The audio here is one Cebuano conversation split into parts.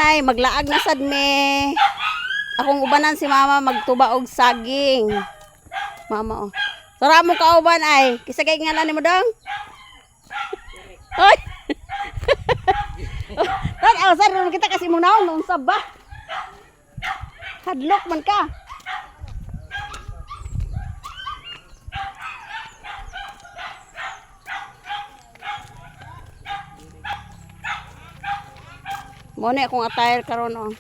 Ay, maglaag na sad me. Akong ubanan si mama magtuba og saging. Mama oh. Sara mo kauban ay. Kisa kay ngalan nimo dong? Oy. Tan aw sar kita kasi mo naon unsa ba? Hadlok man ka. Mo na akong attire karon oh.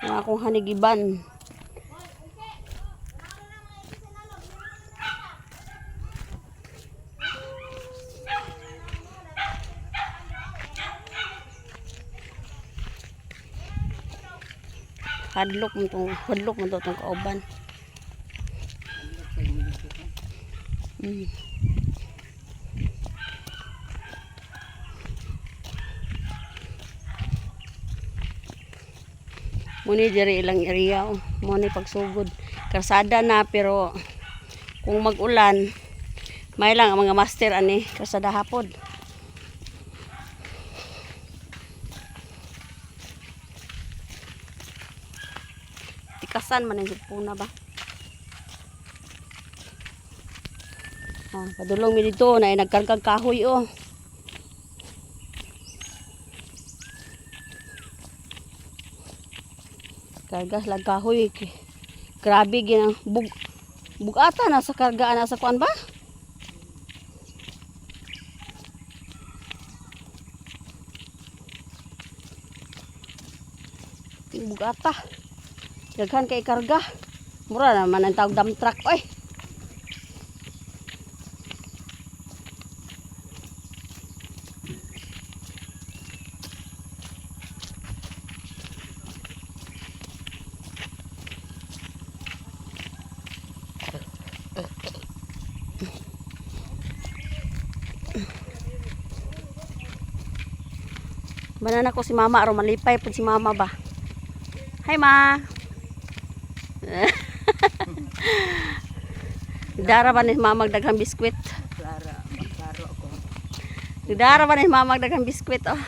Nga akong hanigiban. Hadlok mo to tong kauban. Muni diri ilang area oh. Muni pagsugod. Karsada na pero kung mag-ulan may lang ang mga master ani karsada hapod. Tikasan man ang puna ba? Ah, padulong mi dito na nagkargag kahoy oh. Karga lag kahoy. Grabe ginang bugata na sa kargaan na sa kuan ba? Ting bugata. Daghan kay karga. Mura naman ang tawag dump truck oy. Banana ko si mama aron malipay pud si mama ba. Hi ma. Dara ba ni mama daghang biskwit? Clara, maklaro ako. Dara ba ni mama daghang biskwit oh.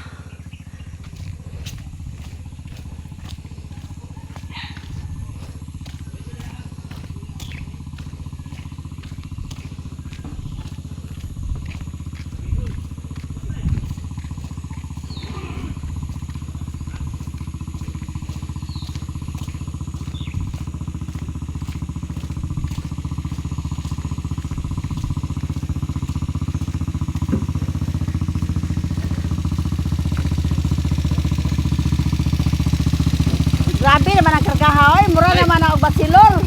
Grabe naman ang kargaha oy, mura naman ang og batsilor.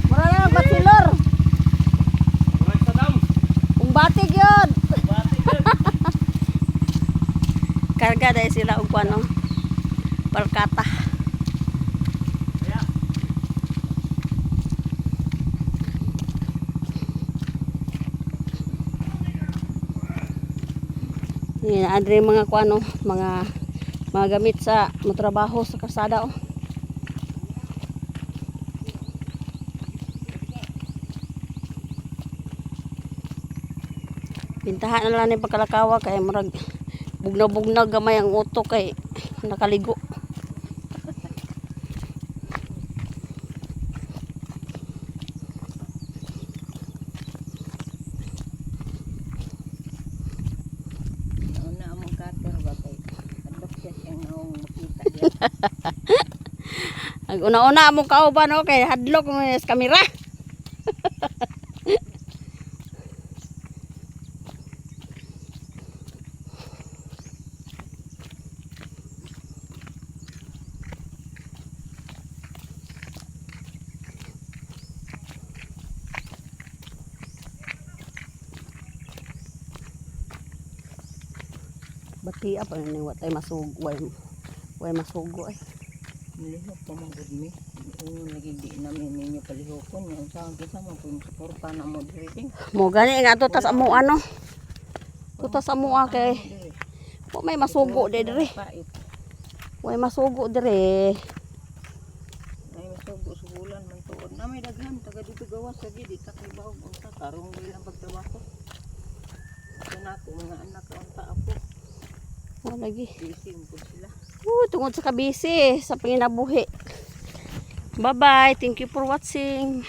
Mura naman ang batsilor. Murag sa dam. Umbati gyud. Bati gyud. Karga dahil sila og kuan oh. Palkata. Kaya. Ni andre mga kuan oh, mga gamit sa motrabaho sa kalsada oh. Pintahan na lang ni pagkalakawa kay murag bugnaw-bugnaw gamay ang utok kay nakaligo. Nauna among cutter ba kay adlok siya siyang naong makita diya. Ang una-una among kauban oh, kay hadlok mo sa kamera. Bati pa ni wa tay masug way masugo ay. Malihok pa man gud mi. Ingon lagi di namin ninyo palihokon. Yung sa kinsa man po yung suporta na mo diri ding. Mo gani nga to tas amo ano. To tas amo kay Diri. wa may masugo de dire. Pait. Way masugo dire. Ay masugo sugulan man tuod. Na may daghan taga dito gawas sa gid ka kay bawog unsa karong ilang pagtrabaho. Sa nako mga anak unta ako. Mo lagi. Busy man pud sila. Tungod sa kabisi sa panginabuhi. Bye-bye. Thank you for watching.